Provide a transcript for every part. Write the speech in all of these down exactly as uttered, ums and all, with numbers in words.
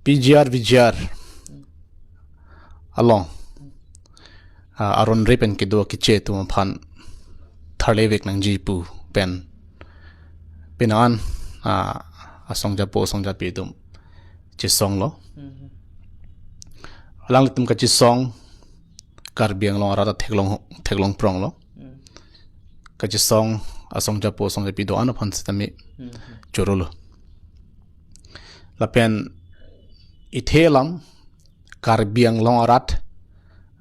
P G R V G R along, ah, aron re pen kedo keche atum aphan tharle vek nangji pu pen penang an, ah, asong japo asong japi atum chesong lo. Alanglitum kachesong Karbi Anglong arat theklong theklong prong lo. Kachesong asong japo asong japi do-an aphan sitame choro lo. Lapen ithe alam Karbi Anglong arat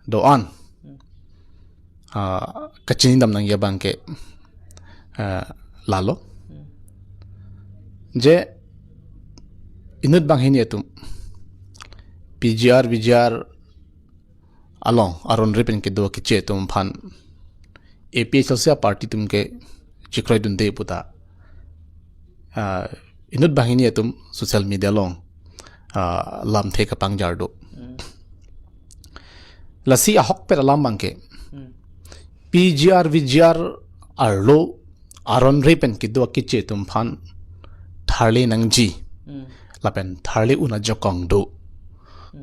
do-an, ah, kachini dam nangji abang ke, ah, lalo. Je inut banghini atum P G R V G R along aron re pen kedo keche atum aphan A P H L C party atum ke chikroidunde puta, ah, inut banghini atum social media along, ah, lamthe kapangjar do. Lasi ahokpet alam abang ke P G R V G R arlo aron re pen kedo keche atum aphan tharle nangji lapen tharle un ajakong do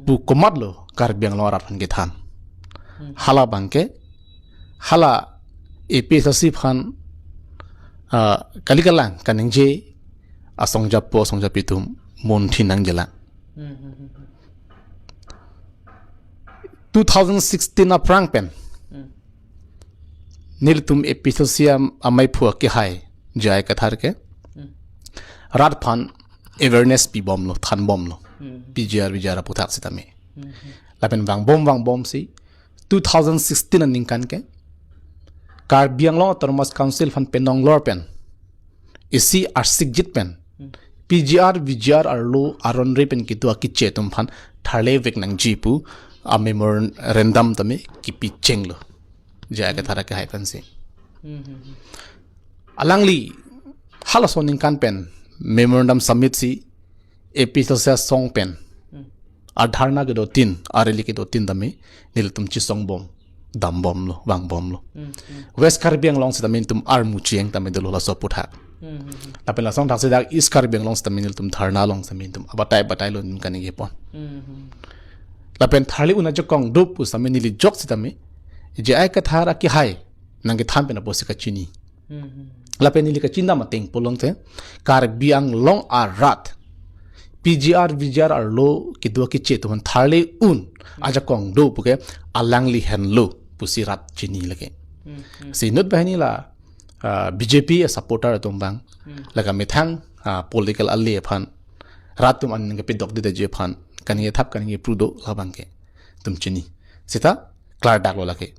pu komatlo Karbi Anglong arat aphan kethan. Hala abang ke, hala A P H L C aphan, ah, kali kalang kaningje asong japo asong japi atum munthi nangjilang. Two thousand sixteen aphrang pen nelitum A P H L C am-, amei phu akehai J I Kathar ke rat aphan awareness pibomlo, thanbomlo. P G R V G R aputhak sitame. Lapen vangbom vangbomsi two thousand sixteen aningkan ke Karbi Anglong Autonomous Council aphan penonglor pen isi arsikjit pen P G R V G R arlo aron re pen kedo keche atum aphan tharle vek nangji pu amemorandum tame kipi chenglo J I Kathar akehai aphansi. Alangli halaso aningkan pen memorandum submit si A P H L C asong pen adharna kedo tin, areli kedo tin tame nelitum chesongbom, dambomlo, vangbomlo. West Karbi Anglong sitame nelitum armu cheng tame dolo laso aputhak. Lapen laso athak si dak East Karbi Anglong sitame nelitum dharna along sitame nelitum abatai batai lo ningkan ingepon. Lapen tharle un ajakong do pu sitame neli jok sitame J I Kathar akehai nangkethan pen apotsi kachini. Lapen neli kachini dam ateng pulote Karbi Anglong arat P G R V G R arlo kedo keche atum aphan tharle un ajakong do puke alangli henlo pusi rat chini lake. Si inut banghini la, ah, B J P asupporter atum abang, la kamethang, ah, political ale aphan, rat atum an kepidok didetji aphan kaningje thap kaningje pru do labang ke itum chini. Seta klardak lo lake.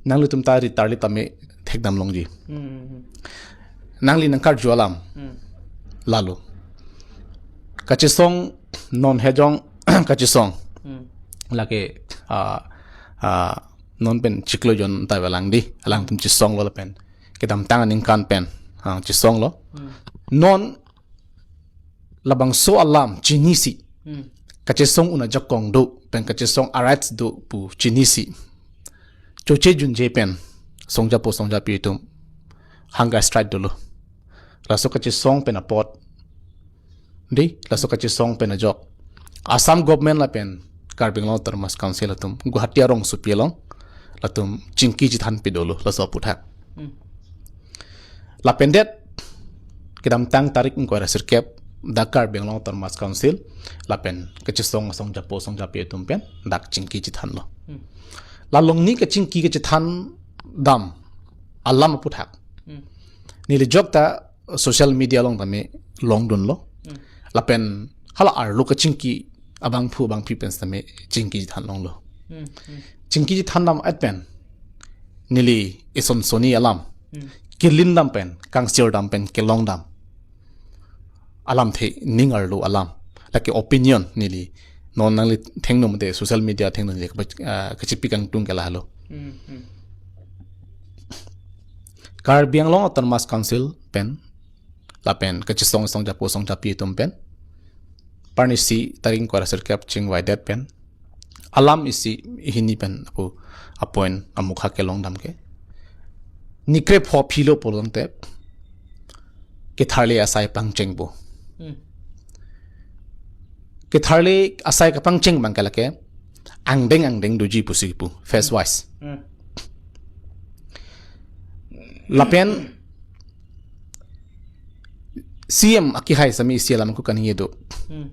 Nanglitum ta ri tarli tame thekdam longji. Nangli nangkarju alam lalo. Kachesong non hejong kachesong. Lake, ah, ah, non pen chiklo jon ta avelang di. Alangtum chesonglo lapen kedamtang aningkan pen, ah, chesonglo. Non labangso alam chinisi kachesong un ajakong do pen kachesong arights do pu chinisi choche junje pen songjapo songjapi atum hunger strike dolo. Laso kachesong pen apot, di, laso kachesong pen ajok Assam government lapen Karbi Anglong Autonomous Council atum Guwahati arongsopi along latum chingki chethan pidolo laso aputhak. Lapen det kedamtang tarik ingkoi ra sirkep dak Karbi Anglong Autonomous Council lapen kachesong asongjapo songjapi atum pen dak chingki chethanlo. La longni kachingki kachethan dam alam aputhak neli jok ta social media along tame longdunlo. Lapen hala arlo kachingki abangphu abangphi pen tame chingki chethan longlo. Chingki chethan dam at pen neli ison soni alam kelin dam pen, kangsir dam pen, kelong dam alamthe ning arlo alam, lake opinion neli non nangli thengno mate social media thengno neli kapa-, ah, kachipi kangtung ke lahelo. Karbi Anglong Autonomous Council pen lapen kachesong asongjapo asongjapi atum pen parnisi tarik ingkoi ra sirkep chingvaidet pen alam isi hini pen apu apoint amukha kelong dam ke nikre pho philo pulote ketharle asai pangchengpo. ketharli asai kapangcheng abang ke lake angdeng angdeng doji pusi pu phase wise. Hmm. Lapen C M akehai sami isi alam ko kaningje do. Hmm.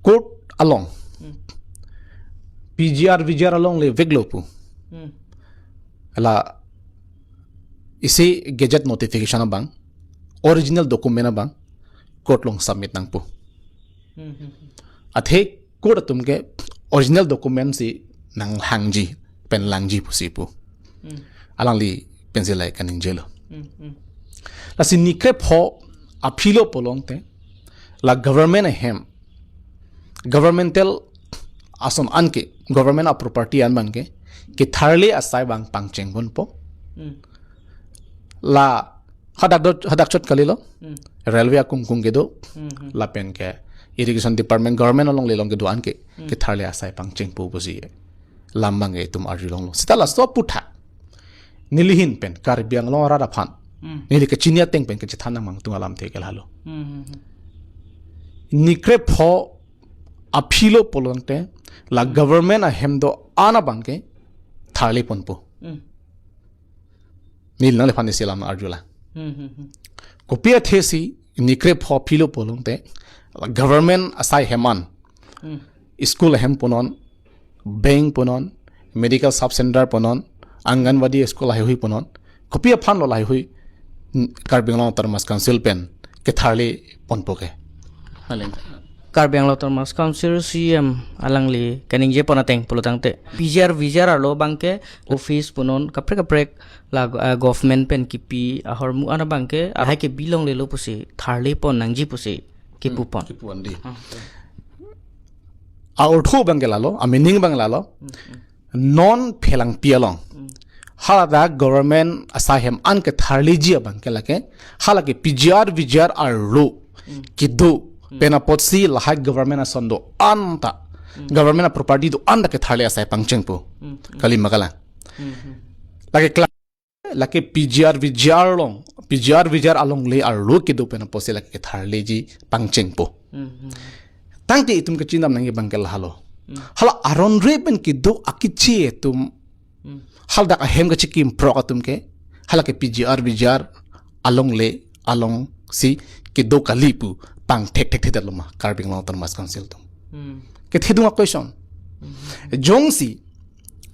Court along. Hmm. P G R V G R along le veklo pu. Hmm. La isi gazette notification abang, original document abang, court along submit nangpo. Hmm, hmm, hmm. Athe court atum ke original document si nanglangji, pen langji pusi pu. Hmm. Alangli pensi lahai kaningjelo. Hmm, hmm. Lasi nikrepho aphilo pulote, la government ahem, governmental ason anke, government a property an abang ke, ketharli asai abang pangcheng ponpo. Hmm. La hadak do, hadak chot kalilo. Hmm. Railway akung kung kedo. Hmm, hmm. Lapen ke irrigation department government along le long kedo anke, hmm, ketharli asai pangchengpo pusi alam abang ke itum arjulonglo. Seta laso aputhak neli ahin pen Karbi Anglong arat aphan, hmm, neli kachini ateng pen kachethan nangmangtung alamthe ke lahelo. Hmm, hmm, hmm. Nikrepho aphilo pulote, la government ahem do-an abang ke tharli ponpo. Hmm. Neli nangliphan isi alam arjulo. Hmm, hmm, hmm. Kopi athesi nikrepho aphilo pulote, government asai ahem an, hmm, school ahem punon, bank punon, medical sub center punon, Anganwadi school lahaihui punon, kopi aphanlo lahaihui, n-, Karbi Anglong Autonomous Council pen ketharli ponpo ke? Aleng. Karbi Anglong Autonomous Council C M alangli kaningje pon ateng pulotangte, P G R V G R arlo abang ke office punon kaprek kaprek la, eh, government pen kipi ahormu an abang ke, ah, lahai ke bilong lelo pusi tharli pon nangji pusi kipu pon. Hmm, kipu pon di. Hmm. A-ortho abang ke lalo, a-meaning abang lalo. Hmm, hmm. Non Phelangpi along, hmm, haladak government asai ahem an ketharliji abang ke lake, halake P G R V G R arlo, hmm, kedo, hmm, pen apotsi lahai government ason do-an ta, hmm, government a property do-an ta ketharli asai pangchengpo. Hmm, hmm. Kali ma kalang. Hmm, hmm. Lake kla-, lake P G R V G R along, P G R V G R along le arlo kedo pen apotsi lake ketharliji pangchengpo. Hmm, hmm. Tangte itum kachini dam nangji abang ke lahelo. Hmm. Hala aron-re pen kedo akeche atum, hmm, haladak ahem kachikim prok atum ke, halake P G R V G R along le alongsi kedo kali pu pangthek thekthedetlo ma Karbi Anglong Autonomous Council atum? Hmm. Kethedung a-question. Hmm. Jongsi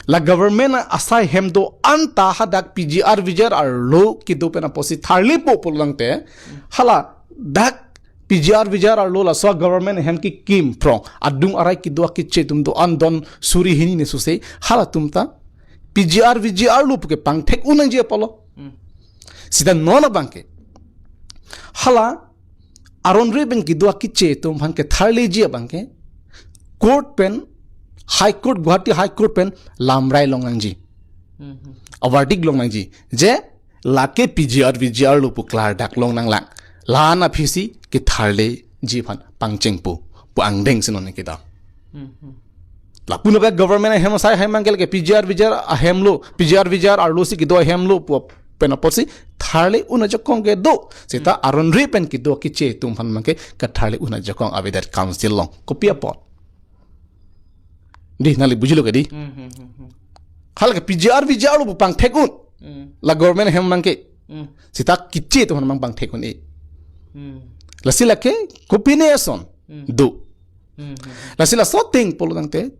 la government asai ahem do-an ta hadak P G R V G R arlo kedo pen apotsi tharlipo pulotangte, hmm, haladak P G R V G R arlo laso government ahem kekim prok, adung arai kedo akeche atum do-an don suri hini ne suse, halatum ta P G R V G R arlo puke pangthek un nangji apotlo. Hmm. Seta non abang ke, hala aron-re pen kedo akeche atum aphan ketharliji abang ke, court pen, High Court, Guwahati High Court pen lamrai long nangji. Hmm, hmm. A-verdict long nangji. Je lake P G R V G R arlo pu klardak long nanglang. La-an aphisi ketharliji aphan pangchengpo pu angdeng si non kedam. Hmm, hmm. Lapu na government ahem asai ahem abang ke lake P G R V G R ahemlo, P G R V G R arlo si kedo ahemlo pu pen apotsi tharli un ajakong kedo. Seta, hmm, aron-re pen kedo akeche atum aphan abang ke ketharli un ajakong avedet council along. Kopi apot? Di, nangli bujilo ke di? Hmm, hmm, hmm, hmm. Halake P G R V G R arlo pu pangthek un. Hmm. La government ahem abang ke. Hmm. Seta keche atum aphan abang pangthek un-e. Hmm. Lasi lake kopine ason? Hmm. Do. Hmm, hmm, hmm. Lasi laso ateng pulotangte,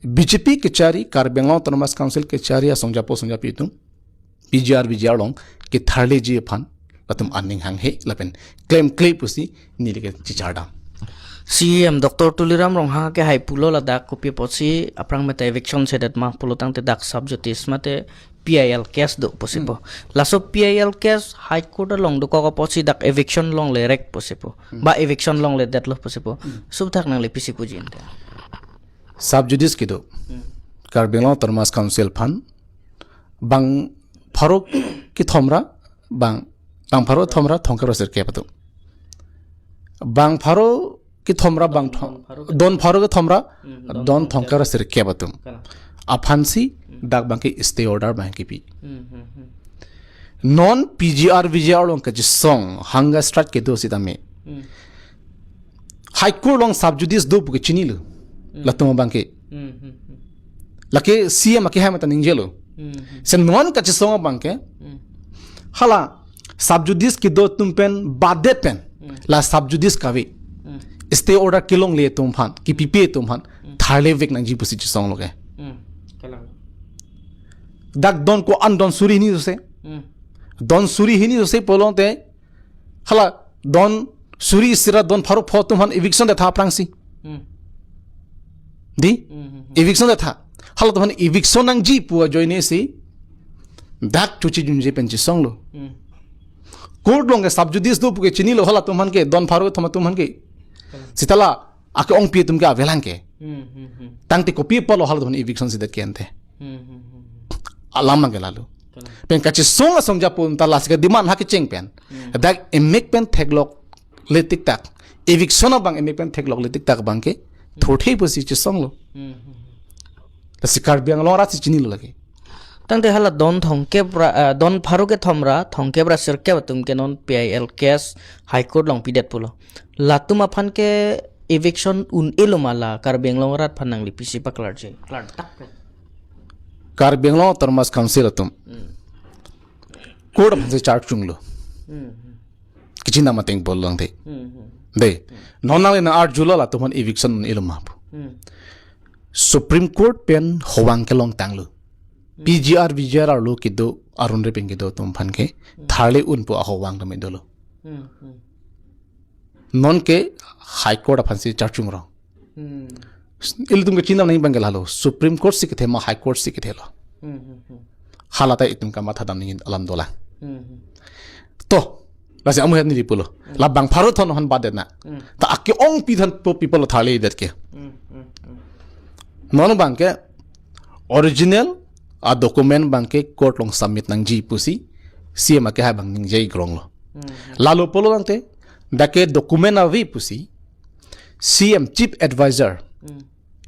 B J P kachari, Karbi Anglong Autonomous Council kachari asongjapo songjapi atum P G R V G R along ketharliji aphan latum aning hanghe lapen klemkle pusi neli kachechar dam. C E M Doctor Tuliram Ronghang akehai pulo ladak kopi apotsi aphrang meta eviction sedet ma pulotangte dak sub judice mate P I L case do pusi pu. Hmm. Laso P I L case High Court along dokok apotsi dak eviction longle rek pusi pu. Hmm. Ba eviction longledetlo pusi pu. Hmm. Subthak nangli pisi puji inte? Sub judice kedo. Hmm. Karbi Anglong Autonomous Council aphan bang pharo kethom ra, bang, bang pharo kethom ra thomkep ra sirkep atum. Bang pharo kethom ra bang thom-, don pharo kethom ra, hmm, don thomkep ra sirkep atum. Kalang. Aphansi, hmm, dak abang ke stay order abang kipi. Hmm, hmm, hmm. Non P G R V G R along kachesong hunger strike kedo sitame, hmm, High Court along sub judice do puke chinilo. Hmm. Latum abangke. Hmm, hmm, hmm. Lake C M akehai mate ningjelo. Hmm, hmm. Sen non kachesong abangke. Hmm. Hala sub judice kedo atum pen badet pen. Hmm. La sub judice kave. Hmm. Stay order kelongle atum aphan, kepipe atum aphan. Hmm. Tharle vek nangji pusi chesonglo ke. Hmm. Kalang. Dak don ko-an don suri hini jose. Hmm. Don suri hini jose pulote. Hala don suri isi ra don pharo pho atum aphan eviction detha aphrangsi. Hmm. Di? Hmm, hmm, hmm. Eviction detha. Hala atum aphan eviction nangji pu ajoine si. Dak chuchi junje pen chesonglo. Hmm. Court along ke sub judice do puke chinilo hala atum aphan ke don pharo thom atum aphan ke. Hmm. Seta la ake-ongpi atum ke avelang ke. Hmm, hmm, hmm. Tangte kopi apotlo hala atum aphan eviction si det ke ante. Hmm, hmm, hmm, hmm. Alam abangke lalo. Kalang. Pen kachesong asong japo ta lasi ke demand ha kecheng pen. Hmm. Dak emek pen theklokle tik tak. Eviction abang emek pen theklokle tik tak abangke. Hmm. Thurthe pusi chesonglo. Hmm, hmm, hmm. Lasi Karbi Anglong arat si chinilo lake. Tangte hala don thomkep ra, ah, don pharo kethom ra, thomkep ra sirkep atum ke non P I L case High Court along pidet pulo. Latum aphan ke eviction un-elo ma la Karbi Anglong arat aphan nangli pisi paklarji. Klardak pe. Karbi Anglong Autonomous Council atum. Hmm. Court aphansi charge chunglo. Hmm, hmm. Kachinam ateng pulo tangte. Hmm, hmm. De. Hmm. Non nangli nang-arjulo latum aphan eviction un-elo ma pu. Hmm. Supreme Court pen hovang kelongtanglo. Hmm. P G R, V G R arlo kedo, arun re pen kedo atum aphan ke. Hmm. Tharle un pu ahovang tame dolo. Hmm, hmm. Non ke High Court aphansi charge chungrong. Hmm. Ilitum kachinam nangji abangke lalo. Supreme Court si kethe ma High Court si kethelo. Hmm, hmm, hmm. Hala ta itum kamatha dam nangji alam dolang. Hmm, hmm. To, lasi amu het neli pulo. Hmm. Labang pharo thon aphan badet na. Hmm. Ta ake-ongpi than po people tharledet ke. Hmm, hmm, hmm. Non abangke original a document abangke court along submit nangji pusi C M akehai abang ningje-ik ronglo. Hmm. Lalo pulo tangte, dak ke document ave pusi C M Chief Advisor, hmm,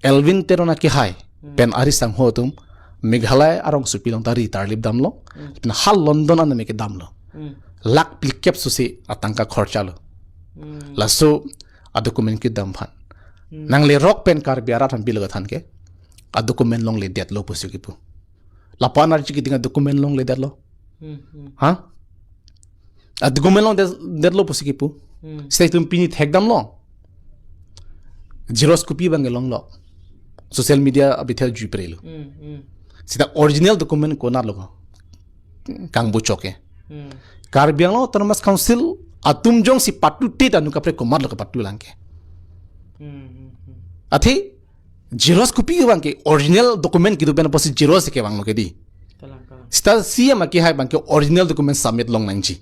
Elwin Teron akehai, hmm, pen ari sangho atum Meghalaya arongsopi along ta ri tarlip damlo, hmm, pen hal London aname kedamlo. Hmm. Lakh phlikep susi atangka khorchalo. Hmm. Laso a document kedam aphan. Hmm. Nanglerok pen Karbi arat aphan pilo kethan ke, a document longledetlo pusi kipu. Lapu-an arji keding a document longledetlo. Hmm, hmm. Ha? A document longdet, detlo pusi kipu. Hmm. Seta itum pini thekdamlo. Xerox copy abangke longlo. Social media abithel juiprelo. Hmm, hmm. Seta original document konatlo ko. Kangbuchok ke. Hmm. Karbi Anglong Autonomous Council atum jongsi patu te ta nu kaprek komatlo kapatu lang ke. Hmm, hmm, hmm. Athe Xerox copy abangke original document kedo pen apotsi Xerox kevanglo ke di. Kalang, kalang. Seta C M akehai abangke original document submit long nangji.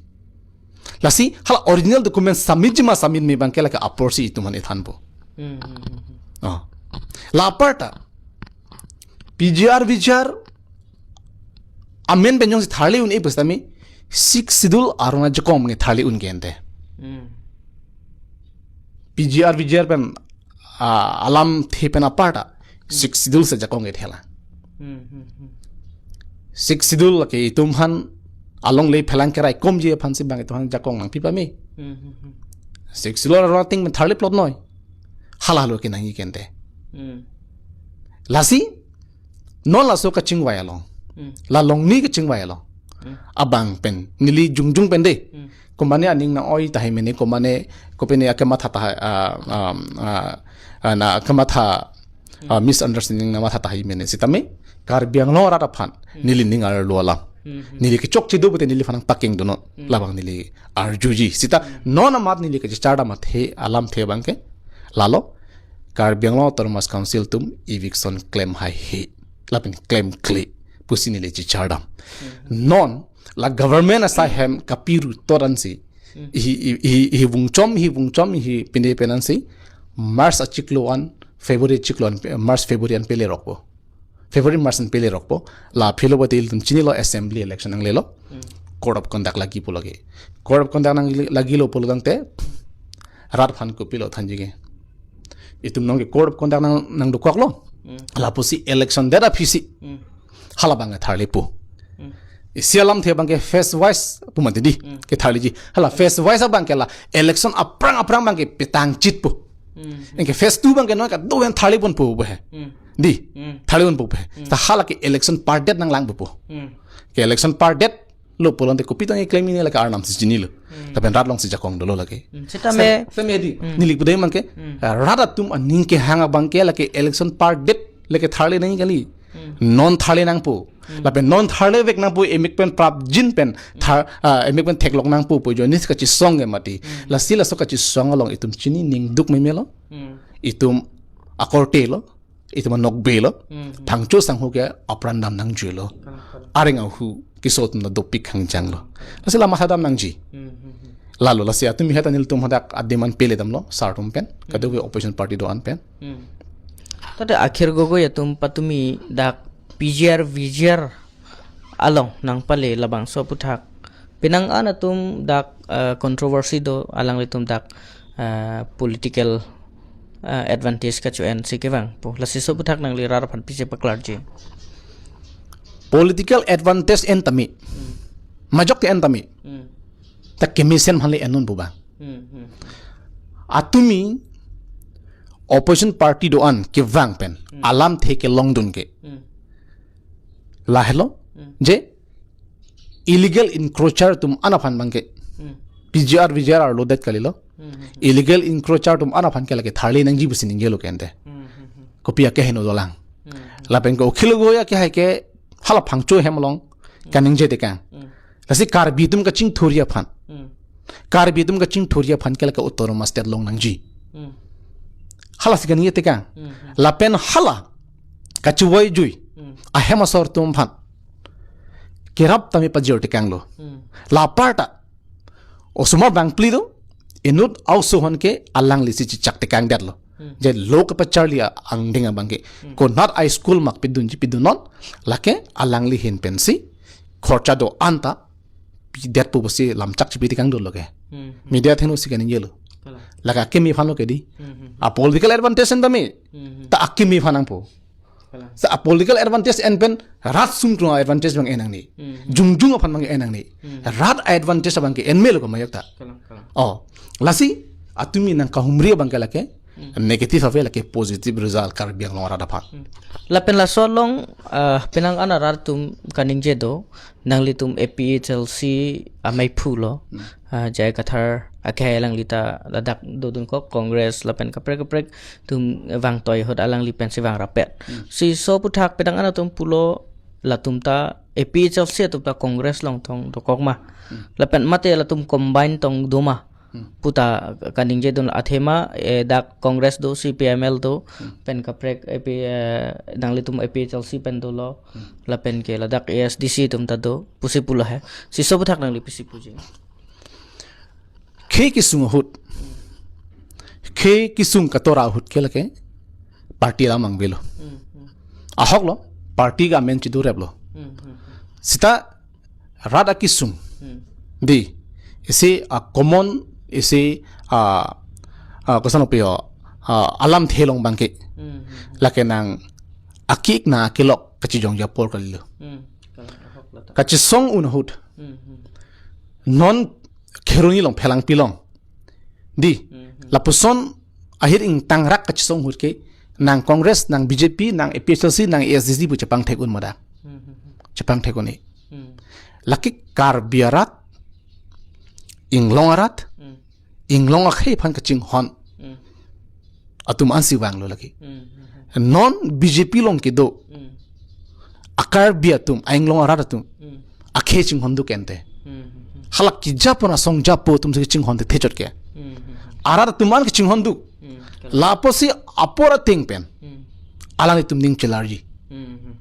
Lasi hala original document submit ji ma submit me abangke lake aporsi itum aphan ithanpo. Hmm, hmm, hmm, hmm. Oh. La aparta P G R V G R amen pen jongsi tharle un-e pusitame Sixth Schedule arong ajakong nge tharle un ke ante. Hmm. P G R V G R pen, ah, alamthe pen aparta, hmm, Sixth Schedule si ajakong ke thela. Hmm, hmm, hmm. Sixth Schedule ke itum aphan alongle phelang keraikomji aphansi bang itum aphan jakong nangpi pame. Hmm, hmm, hmm. Sixth Schedule arong ating pen tharle plot noi. Hala halo ke nangji ke ante. Hmm. Lasi non laso kachingvai along. Hmm. La longni kachingvai along. Hmm. Abang pen, neli jongjong pen de. Hmm. Komane aning nang-oi tahai mene, komane, kopine akematha tahai, ah, ah, ah, ah, na akematha, ah, hmm, misunderstanding nangmatha tahai mene. Sitame, Karbi Anglong arat aphan, hmm, neli ning arlo alam. Hmm, hmm. Neli kechokche do pute neliphan nangpakeng do non. Hmm. Labang neli arjuji. Seta, hmm, non amat neli kachechardam athe, alamthe abangke. Lalo, Karbi Anglong Autonomous Council atum eviction klem haihe. Lapen klemkle pusi neli chechardam. Hmm. Non la government asai hem kapiru toransi. Hmm. Ihi, ihi, ihi vungchom, ihi vungchom, ihi pine penansi. March achiklo an, February achiklo an, March February an pelerokpo. February March an pelerokpo. La philo pute ilitum chinilo assembly election nanglelo. Hmm. Code of conduct lagipo lake. Code of conduct nang lagilo pulo tangte. Rat aphan kopilo thanji ke. Itum nonke code of conduct nang, nangdokoklo. Hmm. Lapusi election det aphisi. Hmm. Hala abang tharlepo. Hmm. Isi alamthe abangke phase wise pu mati di. Hmm. Ke tharleji. Hala phase wise abangke la election aphrang aphrang abangke petang chitpo. Hmm. Anke phase two abangke non kadokave tharli ponpo pu he. Hmm. Dei. Hmm. Tharli ponpo pu he. Hmm. Ta hala ke election pardet nanglang pupo. Hmm. Ke election pardet lo pulote kopi tangte claim-i ne lake Arnam si chinilo. Hmm. Lapen rat alongsi jakong dolo lake. Hmm. Seta me- Seta me dei. Hmm. Neli pu dei abangke. Hmm. Ah, rat atum aning kehang abangke lake election pardet lake tharli nangji kali. Hmm. Non tharli nangpo. Hmm. Lapen non tharli vek nangpo, emek pen prapjin pen thar, ah, emek pen theklong nangpo pu ajoine si kachesong ke mati. Hmm. Lasi laso kachesong along itum chini ningduk memelo. Hmm. Itum akorte lo. Itum anokbe lo. Hmm. Phangcho sangho ke apran dam nangjuilo. Kalang, kalang. Areng ahu keso atum ta dopik hangjang lo. Lasi la matha dam nangji. Hmm, hmm, hmm. Lalo lasi atum ihet anil atum hadak a-demand pele damlo, sar atum pen. Hmm. Kadokave opposition party do-an pen. Hmm. Tade akhir Gogoi atum patumi dak P G R V G R along nangpale labangso aphuthak. Penang an atum dak, eh, controversy do, alanglitum dak, eh, political, eh, advantage kacho-en si kevangpo. Lasi laso aphuthak nangli rat aphan pisi paklarji? Political advantage en tame. Hmm. Majok ke en tame. Hmm. Ta kemesen aphan le en non pu abang. Hmm, hmm. Atumi opposition party do-an kevang pen. Hmm. Alamthe kelongdun ke. Hmm. Lahelo. Hmm. Je illegal encroacher atum an aphan abangke. Hmm. P G R V G R arlo det kalilo. Hmm, hmm, hmm. Illegal encroacher atum an aphan ke lake tharli nangji pusi ningjelo ke ante. Hmm, hmm, hmm. Kopi akeheno dolang. Hmm, hmm. Lapen ke Akhil Gogoi akehai ke hala Phangcho hem along kaningje tekang. Hmm. Lasi Karbi atum kachingthurji aphan. Hmm. Karbi atum kachingthurji aphan ke lake autonomous state long nangji. Hmm. Hala si kaningje tekang. Hmm, hmm. Lapen hala kachivoijui. Hmm. Ahem asor atum aphan kerap tame pajir tekanglo. Hmm. La aparta osomar bangphli do, inut a-oso aphan ke alangli si chechak tekang detlo. Hmm. Je lo kapacharli a-, angdeng abangke. Hmm. Konat a-school mak pidunji pidunnon, lake alangli ahin pensi khorcha do-an ta pidetpo pusi lamchak chipi tekang dolo ke. Hmm. Media athengno si kaningjelo. Kalang. Lake akimi aphan lo ke dei. Hmm, hmm, hmm. A-political advantage en tame. Hmm, hmm. Ta akimi aphan nangpo. Kalang. Sa a-political advantage en pen rat sumtrung a-advantage abang en nangne. Hmm. Jongjung aphan abang en nangne. Hmm. Rat a-advantage abangke en melo ko mayok ta. Kalang, kalang. Oh, lasi atumi nangkahumri abangke lake, hmm, negative ave, lake positive result Karbi Anglong arat aphan. Hmm. Lapen laso along, ah, penang an arat atum kaningje do, nanglitum A P H L C amei phu lo. Hmm. Ah, J I Kathar akehai alangli ta ladak dodun kok, Congress lapen kaprek kaprek atum vangtoi ahut alangli pensi vangrapet. Hmm. Si laso aphuthak penang an atum pulo latum ta A P H L C atum ta Congress along tong dokok ma. Hmm. Lapen mate latum combine tong do ma. Hmm. Pu ta kaningje dun athema, eh, dak Congress do, C P I M L do, hmm, pen kaprek A P, eh, nanglitum A P H L C pen dolo, hmm, lapen ke ladak A S D C atum ta do, pusi pulo he. Si laso aphuthak nangli pisi puji? Khei kesung ahut. Khei kesung katora ahut ke lake party alam nangvelo. Hmm, hmm. Ahok lo, party ke amen chidu rep lo. Hmm, hmm, hmm. Seta rat akesung. Hmm. Dei, isi a-common, isi a, a, koson aphi ho, a, alamthe along abangke. Hmm, hmm, hmm. Lake nang akik na akilok kachijongji apor kalilo. Hmm. Kalang, ahok lo ta. Kachesong un ahut. Hmm, hmm. Non Kheroni along, Phelangpi along. Dei, hmm, hmm, lapuson ahir ingtangrak kachesong ahut ke, nang Congress, nang B J P, nang A P H L C, nang A S D C pu chepangthek un ma dak. Hmm, hmm, hmm. Chepangthek un-e. Hmm. Lake Karbi arat, Inglong arat, hmm, Inglong akhei aphan kachinghon. Hmm. Atum ansi vanglo lake. Hmm, hmm, hmm. Non B J P along kedo. Hmm. A-Karbi atum, a-Inglong arat atum. Hmm. Akhei chinghon duk ente. Hmm, hmm, hmm. Hala keja pon asong japo atum si chinghon te thechot ke. Hmm, hmm, hmm. Arat atum an kachinghon duk. Hmm, kalang. Lapusi apor ateng pen. Hmm. Alanglitum ning chelarji. Hmm, hmm, hmm.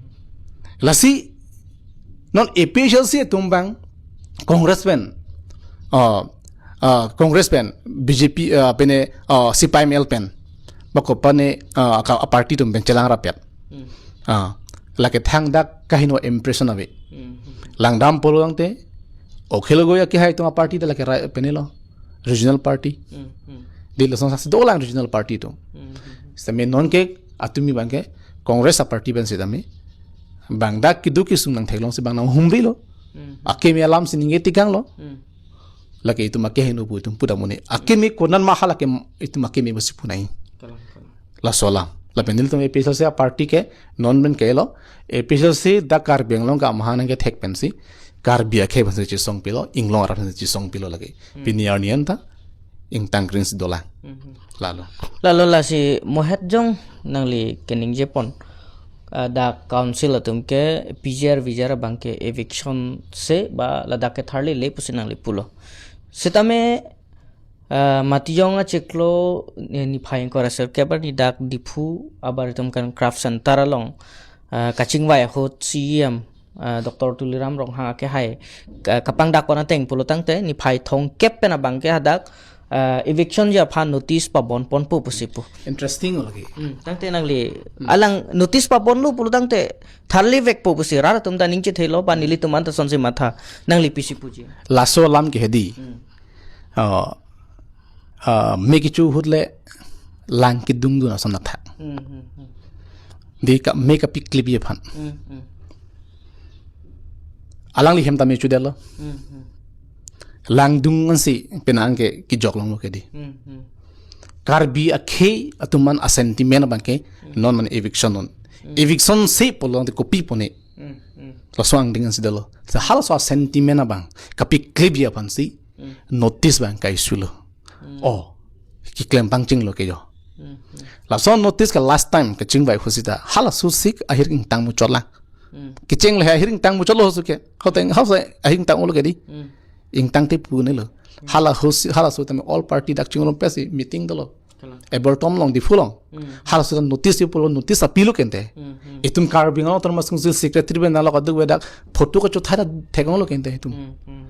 Lasi non A P H L C atum abang Congress pen, ah, ah, Congress pen, B J P, ah, pene, ah, C P I M L pen, bako pane, ah, ka, a-party atum pen chelangrapet. Hmm. Ah, lake thangdak kaheno impression ave. Hmm. Langdam pulo tangte, Akhil Gogoi akehai atum a-party ta lake ra-, pene lo, regional party. Hmm, hmm. Dei, lason saksi dolang regional party atum. Hmm, hmm, hmm. Sitame non ke atumi abangke Congress a-party pen sitame, bang dak kedo kesung nangtheklongsi bang nanghumrilo. Hmm. Akimi alam si ningje tekanglo. Hmm. Lake itum akeheno pu itum pudam un-e. Akimi konat ma hala ke itum akimi pusi pu nai. Laso alam. Lapen nelitum A P H L C a-party ke non pen kelo. A P H L C dak Karbi Anglong ke amahang nangkethek pensi, Karbi akhei aphansi chisong pilo, inglong arat aphansi chisong pilo lake. Pini arni anta ingtang krinsi dolang. Lalo. Lalo lasi Mohet Jong nangli keningjepon, ah, dak council atum ke P G R V G R abang ke eviction se ba ladak ke tharlele pusi nangli pulo. Sitame, ah, Matijong achiklo, eh, niphai ingkoi ra sirkep arni dak Diphu abar atum kan craft center along, ah, kachingvai ahut C E M, ah, Doctor Tuliram Ronghang akehai, ka-, kapangdakpon ateng pulotangte niphai thomkep pen abang ke hadak, ah, eviction ji aphan notice pabonponpo pusi pu. Interesting lagi. Hmm, tangte nangli alang notice pabonlo pulotangte tharlevekpo pusi rat atum ta ningchethelo ba nelitum anta sonsi matha, nangli pisi puji. Laso alam ke hedi. Hmm. Ah, ah, me kecho ahut le lang kedungdun ason athak. Hmm, hmm, hmm. Di ka me kapiklip ji aphan. Hmm, hmm. Alangli hem ta me chodetlo. Hmm, hmm. Langdung ansi penang ke kejok longlo ke di. Hmm, hmm. Karbi akhei atum an a-sentiment abang ke non mane eviction non. Hmm. Eviction se pulo te kopi pone. Hmm, hmm. Laso angdeng ansi detlo. Sa halaso a-sentiment abang kapiklip ji aphansi Hmm. notice abang kai-isulo. Hmm. Oh, keklem pangchenglo ke jo. Hmm, hmm. Laso notice ke last time kachingvai ahut sita halaso sik ahir ingtang muchotlang. Hmm. Kecheng le ahir ingtang muchotlo su ke. Hoteng hausa ahir ingtang-olo ke di. Hmm. Ingtang te punelo. Hmm. Halaso si, halaso tame all party dak chingrum pesi meeting dolo. Kalang. Ebertom along, Diphu along. Hmm. Halaso notice pulo, notice apilo kente. Hmm, hmm. Itum Karbi Anglong Autonomous Council secretary pen nalok aduk bedak photo kachethai ta theklonglo kente itum. Hmm, hmm.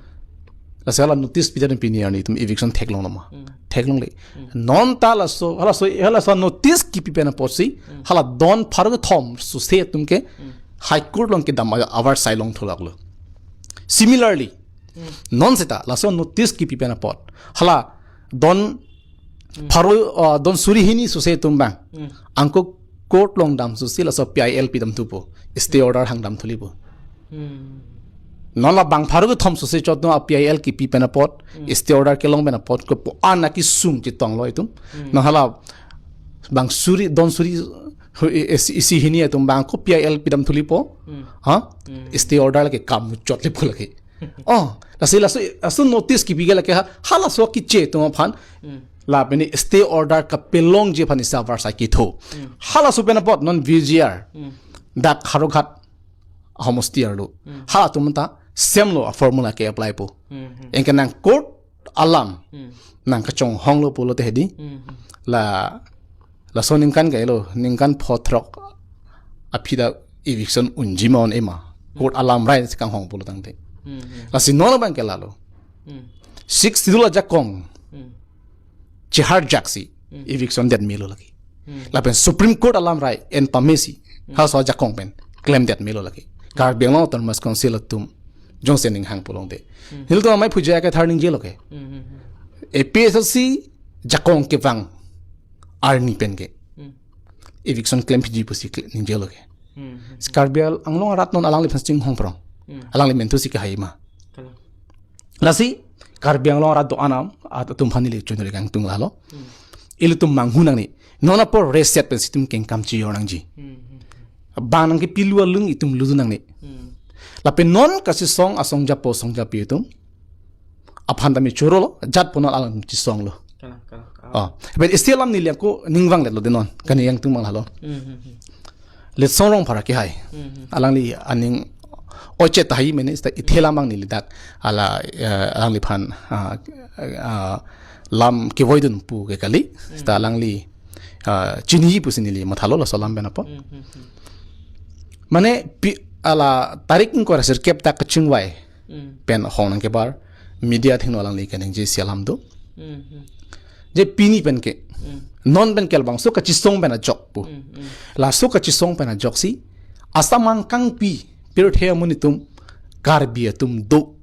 Lasi hala notice pidar pini arni itum eviction theklonglo ma. Hmm. Theklongle. Hmm. Non ta laso, halaso, halaso notice kipi pen apotsi, Hmm. hala don pharo kethom suse atum ke Hmm. High Court along kedam a-, avarsai longthu laklo. Similarly, Hmm. non seta laso notice kipi pen apot, hala don Hmm. pharo, ah, don suri hini suse atum abang. Hmm. Anke court along dam suse laso P I L pidamthupo. Stay order hangdamthulipo. Hmm. Non la bang pharo kethom suse chot no a-P I L kipi pen apot, Hmm. stay order kelong pen apot, ko po ana kesung chetonglo itum. Hmm. Non hala bang suri, don suri, hu-, i-, isi, isi hini atum abang ko P I L pidamthulipo. Hmm. Ha? Hmm. Stay order lake kam chotlepo lake. Oh, lasi laso, laso notice kipi ke lake ha, halaso kiche atum aphan. Hmm. Lapen stay order kapelongji aphan isi avarsai ketho. Hmm. Halaso pen apot non V G R. Hmm. Dak Howraghat ahomosti arlo. Hmm. Halatum ta same lo a-formula ke-apply po. Hmm, hmm. Anke nang court alam. Hmm. Nang kachonghonglo pulote hedi. Hmm, hmm. La, laso ningkan kailo, ningkan phothrok aphi ta eviction unji ma un-e ma. Court alam rai si kanghong pulotangte. Hmm, hmm. Lasi non abang ke lalo. Hmm. Sixth Schedule ajakong. Hmm. Cheharjaksi. Hmm. Eviction det melo lake. Hmm. Lapen Supreme Court alam rai en pamesi. Hmm. Halaso ajakong pen klemdet melo lake. Karbi Anglong Autonomous Council atum jongsi ninghang pulongte. Hmm. Nelitum amei phuja ke thar ningjelo ke. Hmm, hmm, hmm. A P H L C jakong kevang arni pen ke. Hmm. Eviction klem phiji pusi kle-, ningjelo ke. Hmm, hmm, hmm. Karbi Anglong arat non alangliphan chinghong prong. Hmm. Alangli menthusi kehai ma. Kalang. Lasi Karbi Anglong arat do-an atum aphan neli chonri kangtung lalo. Hmm. Ilitum manghu nangne. Non apor reset pensi itum kengkam chijor nangji. Hmm, hmm, hmm. Bang nangkepilu alung itum ludu nangne. Hmm. Lapen non kachisong asong japo asong japi atum aphan tame chorolo, jat pono alam chisonglo. Kalang, kalang, kalang. Oh, but still alam neli ako ningvang letlo de non. Kani yang tung mang lalo. Hmm, hmm, hmm. Litsong Rongphar akehai. Hmm, hmm. Alangli aning oche tahai mene sta ithela mang neli dak. Ala, eh, alangliphan, ah, ah, lam kevoidun pu ke kali. Hmm. Sta alangli, ah, chini pusi neli mathalo laso alam pen apot. Hmm, hmm, hmm. Mane pi-, ala tarik ingkoi ra sirkep ta kachingvai. Hmm. Pen hong nangkebar media athengno alangli kaningje isi alam do. Hmm, hmm. Je pini pen ke. Hmm. Non pen ke labangso kachisong pen ajok pu. Hmm, hmm. Laso kachisong pen ajoksi asamang kangpi pirthe amonit atum Karbi atum do.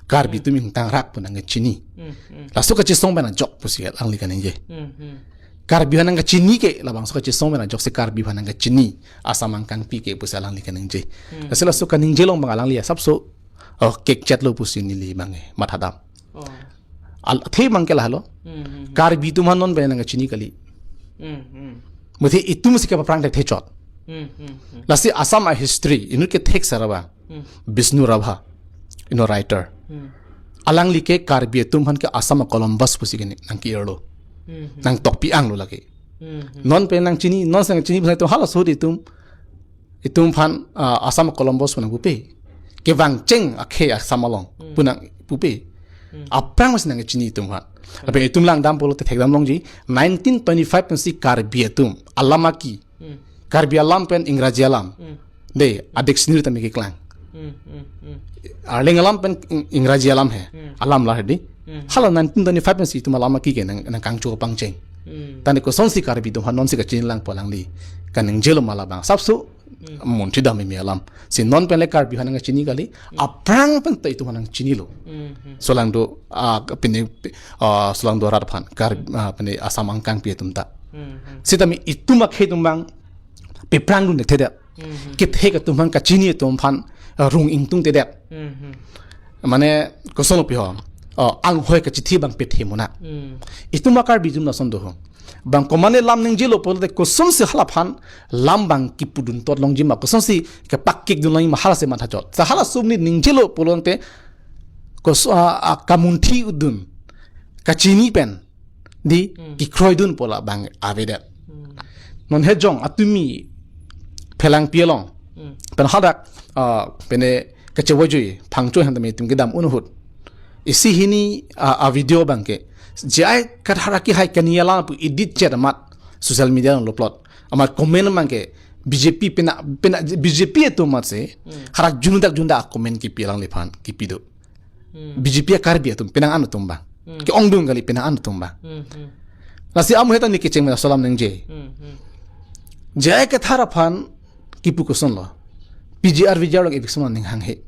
Karbi Hmm. atum ingtang rak pu nangkechini. Hmm, hmm. Laso kachisong pen ajok pusi alangli kaningje. Hmm, hmm. Karbi aphan nangkechini ke labangso kachisong pen ajoksi Karbi aphan nangkechini asamang kangpi ke pusi alangli kaningje. Hmm. Lasi laso kaningje along abang alangli asapso, oh, kekchetlo pusi neli abang, eh, mathadam. Oh. Al-, athe abang ke lahelo. Hmm, hmm, hmm. Karbi atum aphan non pen nangkechini kali. Hmm, hmm. Muthe itum si ke paprang thekthe chot. Hmm, hmm, hmm. Lasi Assam a history inut kethek sar abang. Hmm. Bishnu Rabha, ino writer. Hmm. Alangli ke Karbi atum aphan ke Assam a Columbus pusi ke nangke-irlo. Hmm, hmm. Nangtokpi-anglo lake. Hmm, hmm. Non pen nangchini, non si nangchini pen itum halaso itum, itum aphan, ah, Assam a Columbus pu nangpupe. Kevangcheng akhei Assam along, hmm, pu nangpupe. Hmm. Aphrang si nangchini itum aphan. Hmm. Lapen itum langdam pulote thekdam longji, nineteen twenty-five pensi Karbi atum alam aki. Hmm. Karbi alam pen Ingraji alam. Hmm. De, a dictionary tame keklang. Hmm, hmm, hmm. Arleng alam pen Ing-, Ingraji alam he. Hmm. Alam la he di. Hmm. Hala nineteen twenty-five pensi itum alam aki ke nang, nangkangcho pangcheng. Hmm. Tangte kosonsi Karbi atum aphan non si kachini lang pu alangli kaningjelo ma labang. Sapso, hmm, munthi dam imi alam. Si non pen le Karbi aphan nangchini kali. Hmm. Aphrang pen ta itum aphan nangchinilo. Hmm, hmm. Solangdo, ah, pine, ah, solangdo arat aphan. Kar-, hmm, ah, pine Assam angkangpi atum ta. Hmm, hmm. Sitame itum akhei atum abang paprangdun thekthedet. Mhm. Kethek atum aphan, kachini atum aphan, uh, rung ingtungtedet. Mhm. Mane, kosonlo pi ho. Uh, anghoi kachithi abang pethe mona. Mm. Itum a Karbi atum lason do ho. Bang komane lam ningjelo pulote kosonsi hala aphan lam abang kipudun tot longji ma, kosonsi kepakikdun longji ma, hala si matha chot. Sa hala sumni ningjelo pulote kos-, uh, uh, kamunthi udun. Kachini pen di, hmm, kekroidun pu labang avedet. Hmm. Non hejong atumi phelangpi along. Hmm. Pen hadak, ah, pine kachevojui phangcho han tame itum kedam un ahut. Isi hini, ah, a video abang ke. J I Kathar akehai keni alam pu edit chet amat social media along upload. Amat comment abang ke B J P pina, pina B J P atum amatsi. Hmm. Harak jundak jundak comment kipi alangliphan, kipi do. Hmm. B J P a Karbi atum, penang an atum abang. Hmm. Ke-ongdung kali penang an atum abang. Hmm, hmm. Lasi amu heta neli kecheng mena solam ningje. Hmm, hmm. J I Kathar aphan kipu kosonlo. P G R V G R along eviction aning hanghe.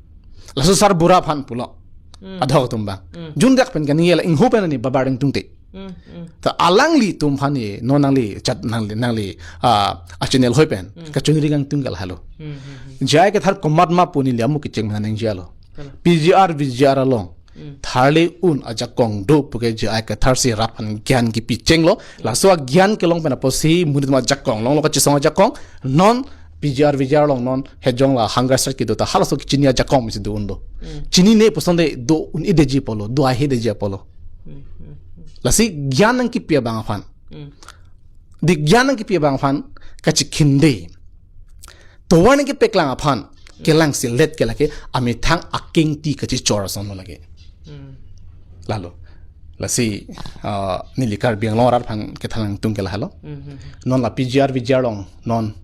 Laso sarbura aphan pulo. Hmm. Adhok atum abang. Hmm. Jundak pen kaningje la ingho pen ani babar ingtungte. Hmm, hmm. Ta alanglitum aphan ye, non nangli chat nangli, nangli, ah, a channel hoi pen. Hmm. Kachunri kangtung ke lahelo. Hmm, hmm, hmm. J I Kathar komat ma pu neli amu kecheng mena ningje lo. Kalang. P G R V G R along. Hmm. Tharle un ajakong do puke J I Kathar si rat aphan gyan kipi chenglo. Laso agyan kelong pen apotsi monit ma ajakong longlo, kachisong ajakong. Non P G R V G R along non hejong la hunger strike kedo ta halaso kechini ajakong mesi do un do. Hmm. Chinine pu asonte do un-edetji apotlo, do ahedetji apotlo. Hmm, hmm, hmm. Lasi gyan nangkipi abang aphan. Hmm. Di gyan nangkipi abang aphan kachikhinde. Tovar nangkepeklang aphan, hmm, kelangselet ke lake amethang akengti kachichor asonlo lake. Hmm. Lalo. Lasi, ah, neli Karbi Anglong arat aphan kethan nangtung ke lahelo. Hmm, hmm, hmm. Non la P G R V G R along non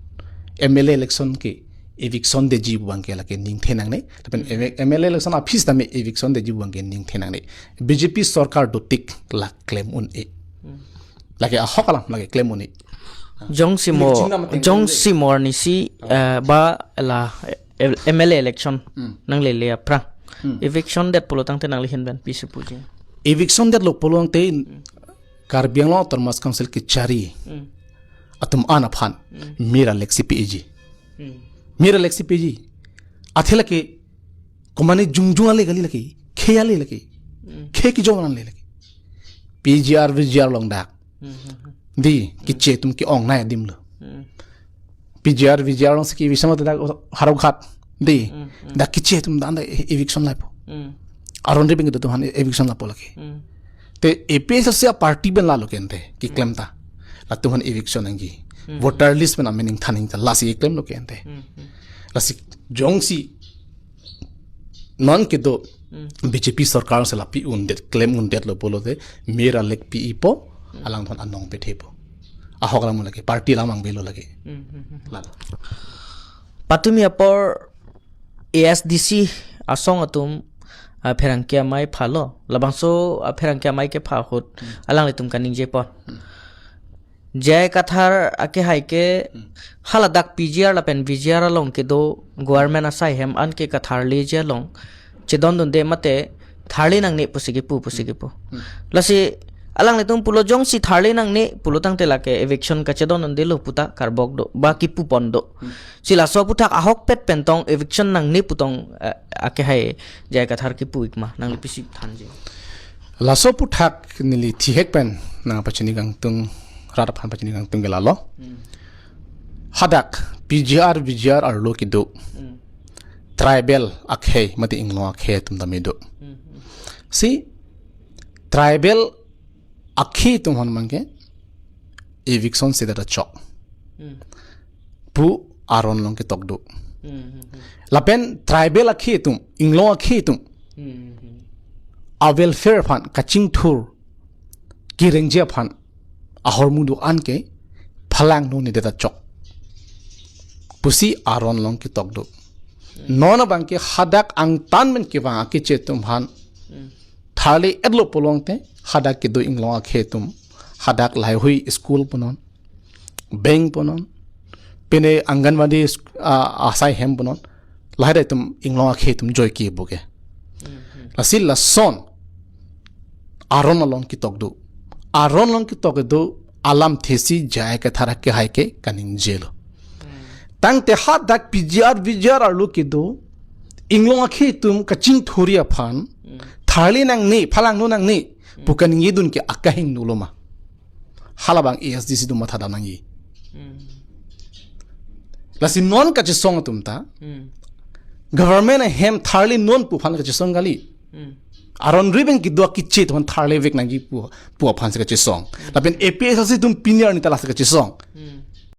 M L A election ke eviction detji pu abang ke lake ningthe nangne. Lapen, hmm, M-, M L A election aphis tame eviction detji pu abang ke ningthe nangne. B J P sorkar dotik la klem un-e. Hmm. Lake ahok alam lake klem un-e. Jongsi mo, neli chinam ateng jongsi mo arnisi, ah, eh, ba la, eh, M L A election, hmm, nanglele aphrang. Hmm. Eviction det pulo tangte nangli ahin pen pisi puji. Eviction detlo pulo tangte, hmm, Karbi Anglong Autonomous Council kechari, hmm, atum an aphan, hmm, mera leksi piji. Hmm. Mera leksi piji. Athe lake komane jongjong ale kali lake. Khei ale lake. Hmm. Khei kejong ale lake. P G R V G R along dak. Hmm, hmm, hmm. Di, hmm, keche atum ke-ongnei adim lo. Hmm. P G R V G R alongsi ke eviction lo dak Howraghat. Di, hmm, hmm, dak keche atum dan dak e-, eviction lapo. Hmm. Aron Ribeng kedo atum aphan e-, eviction lapo lake. Hmm. Te A P H L C a party pen lalo ke ante, keklem ta. Latum aphan eviction nangji. Hmm. Voter list pen amen ingthan ingta lasi klemlo ke ante. Hmm, hmm. Lasi jongsi non kedo, hmm, B J P sorkar si la pi undet, klem undetlo pulote, mera lek pipo, hmm, alangphan anong pethepo. Ahok alam lake, party alam angbelo lake. Hmm, hmm, hmm. Lalo. Patumi apor A S D C asong atum, ah, pherangke amei phalo. Labangso, ah, pherangke amei kepha ahut, hmm, alanglitum kaningjepon. Hmm. J I Kathar akehai ke, hmm, haladak P G R lapen V G R along kedo government asai hem an ke katharleji along chedondunde mate tharle nangne pusi kepu, pusi kepu. Hmm. Lasi alanglitum pulo jongsi tharle nangne pulo tangte lake eviction kachedondundelo puta karbok do, ba kipupon do. Hmm. Si laso aphuthak ahokpet pen tong eviction nangne pu tong, eh, akehai J I Kathar kipu ik ma, nangli pisi thanji. Laso aphuthak neli thihek pen nangpachini kangtung rat aphan pachini kangtung ke lalo. Hadak P G R, V G R arlo kedo tribal akhei mate inglong akhei atum tame do. Si tribal akhei atum aphan abangke eviction sedet achok pu aron along ketok do. Lapen tribal akhei atum, inglong akhei atum a welfare aphan kachingthur kerengji aphan ahormu do-an ke phalangno nedet achok pusi aron along ketok do. Non abangke hadak angtan pen kevang akeche atum aphan tharli etlo pulote hadak kedo inglong akhei atum hadak laheihui school punon, bank punon, pine Anganwadi sk-, ah, asai hem punon, lahai atum inglong akhei atum joike buke. Lasi lason aron along ketok do. Aron along ketok do alamthesi J I Kathar akehai ke kaningjelo. Tangte hadak P G R, V G R arlo kedo inglong akhei atum kachingthurji aphan tharli nangne, phalangno nangne pu kaningjidun ke akahingno lo ma? Halabang A S D C atum mathadam nangji. Lasi non kachesong atum ta government ahem tharli non pu aphan kachesong kali. Aron riben kedo akeche atum aphan tharli vek nangji pu, pu aphansi kachesong. Lapen A P H L C atum pini arni ta lasi kachesong.